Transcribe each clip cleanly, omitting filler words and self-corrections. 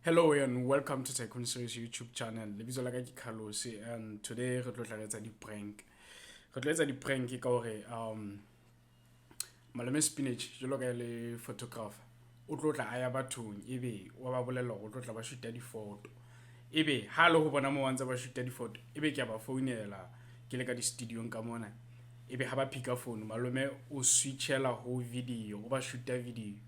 Hello and welcome to Tycoon Series YouTube channel. Lebitso la ka ke Carlos and today re tlo tla re etsa di-prank. Re tlo etsa di-prank ka hore malome Spinach jwalo ka e le photographer o tlo tla a ya bathong ebe wa ba bolella hore o tlo tla ba shoota difoto. Ebe ha le ho bona moo ba ntse ba shoota difoto ebe ke a ba founela ke le ka di-studio-ong ka mona. Ebe ha ba pick-a phone malome o switch-ela ho video o ba shoota video.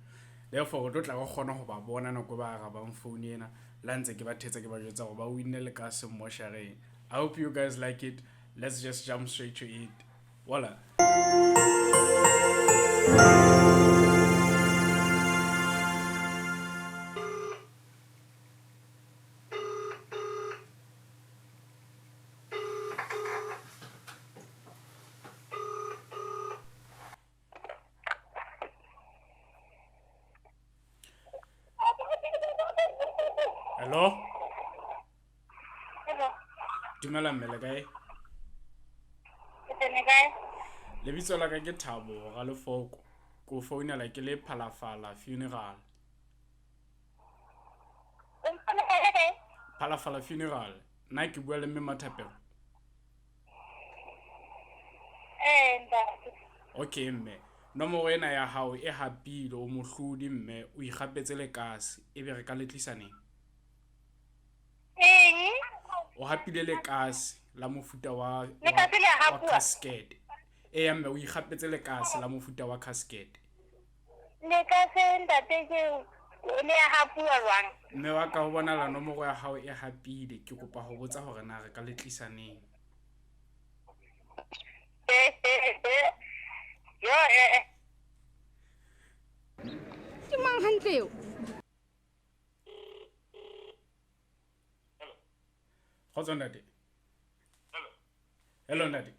Therefore re tlo tla re kgona ho ba bona nako e ba arabang phone ena le ha ntse ke ba thetsa ke ba jwetsa hore ba winne lekase mmoshareng. I hope you guys like it. Let's just jump straight to it. Voila. Hello? Hello. Dumela mme le kae? Ke tene kae? Lebitso la ka ke Thabo Ralefoko. Ke o founela ke le Phalafala Funeral. O mfounela kae? Phalafala Funeral. Nna ke bua le mme Mathapelo. Ee, ntate. Okay mme. Nomoro ena ya hao e hapile o mohlodi mme o ikgapetse lekase ebe re ka le tlisa neng? Eng? O hapile lekase la mofuta wa wa, Lekase le a wa hapuwa? casket. Eya mme o ikgapetse lekase la mofuta wa casket. Lekase ntate ke le a hapuwa jwang? Mme wa ka ho bonahala nomoro ya hao e hapile. Ke kopa ho botsa hore na re ka le tlisa neng. Yo eh. Ke mang hantle eo? Kgotso ntate. Hello ntate.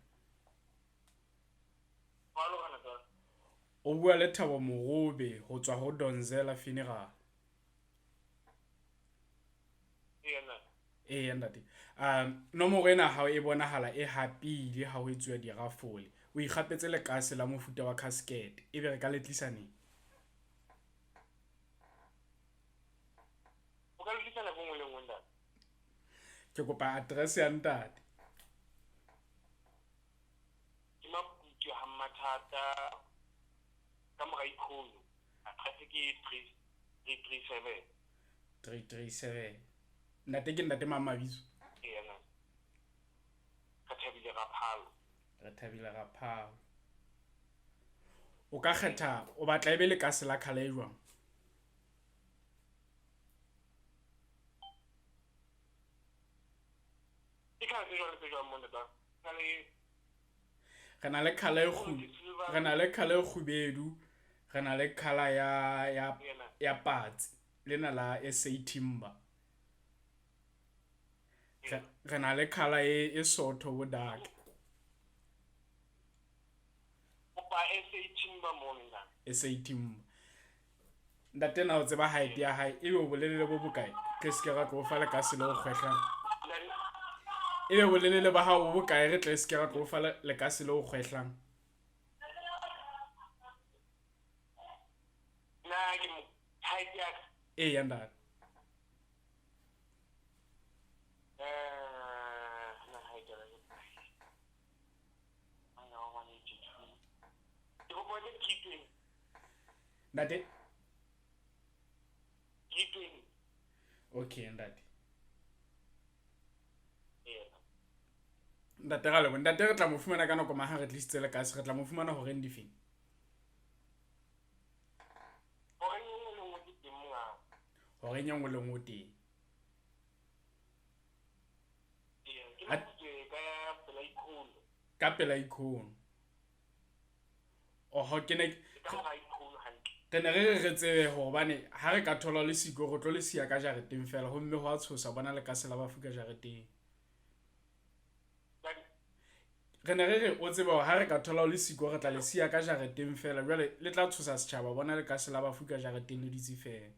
O bua le Thabo Morobe ho tswa ho Donzela Funeral. Eya ntate. Nomoro ena hao e bonahala e hapile ha ho etsuwa dirafole. O ikgapetse lekase la mofuta wa casket. Ebe re ka le tlisa neng? O ka le tlisa nako nngwe le nngwe ntate. Ke kopa address ya ntate. Ke Maputswe ha Mmathata ka mora Ikhono. Address ke 337. 337. Ntate ke ntate mang mabitso? Eya ntate. Re thabile Raphalo. Re thabile Raphalo. O ka kgetha o batla ebe lekase la colour e jwang? Ke colour tse jwang le tse jwang mo ntate? Colour e Re na le colour e re na le colour e kgubedu, re na le colour ya ya ya patsi lena la SA Timber. Re na le colour e e sotho bo dark. Kopa SA Timber mo nna. SA Timber. Ntate na o tseba height ya hae ebe o bolelele bo bokae? Tle se ke ra tlo fa lekase le o kgwehlang. Ebe bolelele ba hao bo bokae re tle se ke ra tlo fa lekase le o kgwehlang. Na ke mo height ya ka. Eya ntate. Eh, na height ya ka. Ana 182. Ke kopa ke 320. Ntate? 320. Okay ntate. Yeah. Ntate ra lebo. Ntate re tla mo fumana ka nako mang ha re tlisitse lekase re tla mo fumana horeng difeng? Horeng e nngwe le nngwe ke teng mongaka. Horeng e nngwe le nngwe teng. Ee, ke Maputswe ka pela Ikhono. Ka pela Ikhono. Oho ke ne Ka mora Ikhono hantle. Re ne re re re tsebe hobane ha re ka thola le siko re tlo le siya ka jareteng fela homme ho a tshosa bona lekase la bafu ka jareteng. Re ne re re o tsebe hore ha re ka thola le siko re tla le siya ka jareteng fela jwale le tla tshosa setjhaba bona lekase la bafu ka jareteng le dutse fela.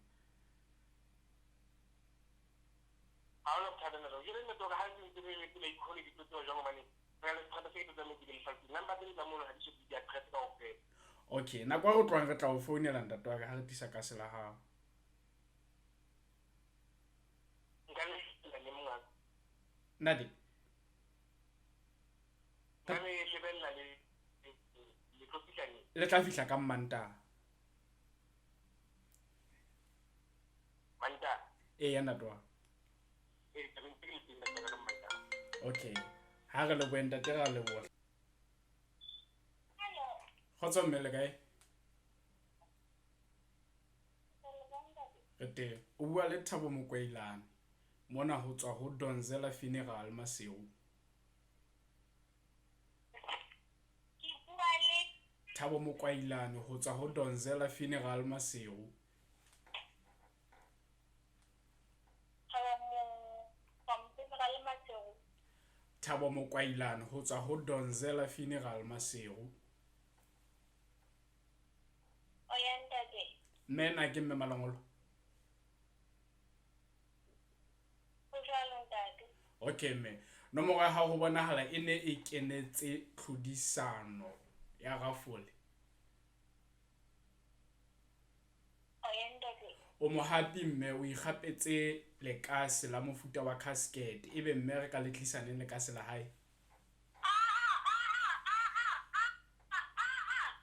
Ha hona bothata ntate. Jwale ntate hore ha se ntse re pela Ikhono ke tlo tseba jwang hobane re na le seterata se ke tlo tlamehetse ke le hlalosetse. Number tseno tsa mono ha di so di-address kaofela. Okay, nako ya re tlohang re tla o founela ntate wa ka ha re tlisa kase la hao. Ntate. Nna le lebella le le tlo fihla neng? Le tla fihla ka Mantaha. Mantaha? Eya ntate wa. Ee, tla be ntse ke le teng ntate wa ka Mantaha. Okay. Ha re lebohe ntate, ra leboha. Kgotso mme, le kae? Re teng. O bua le Thabo Mokwailane mona ho tswa ho Donzela Funeral Maseru. Ke bua le Thabo Mokwailane ho tswa ho Donzela Funeral Maseru. Thabo Thabo Mokwailane ho tswa ho Donzela Funeral Maseru. O ya ntate. Mme na ke mme Malongolo? Ho jwalo ntate. Okay mme. Nomoro ya hao ho bonahala e ne e kenetse tlhodisano ya rafole. O ya ntate. O mohapi mme, o ikgapetse lekase la mofuta wa casket. Ebe mme re ka le tlisa neng lekase la hae?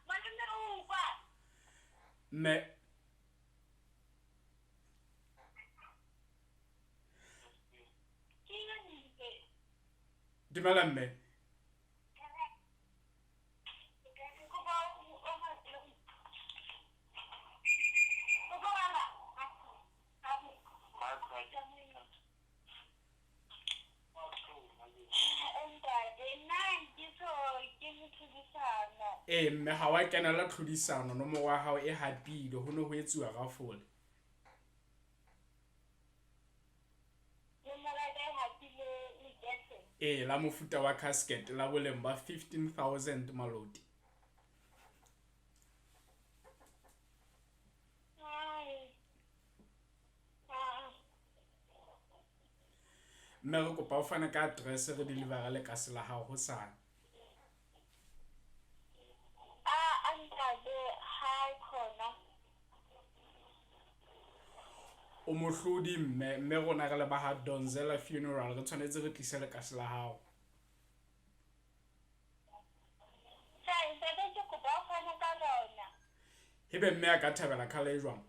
Malome o utlwa. Mme Ke eng? Dumela mme. Ee mme, ha wa kenela tlhodisano, nomoro ya hao e hapile, ho ne ho etsuwa rafole. Ee, la mofuta wa casket la boleng ba 15,000 maloti. Mme re kopa o fane ka address re delivera lekase la hao hosane. O mohlodi mme, mme rona re le ba ha Donzela Funeral re tshwanetse re tlise lekase la hao. Ebe mme a ka thabela colour e jwang?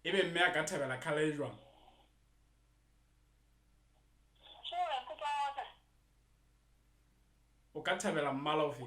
Ebe mme a ka thabela colour e jwang? O ka thabela mmala ofe?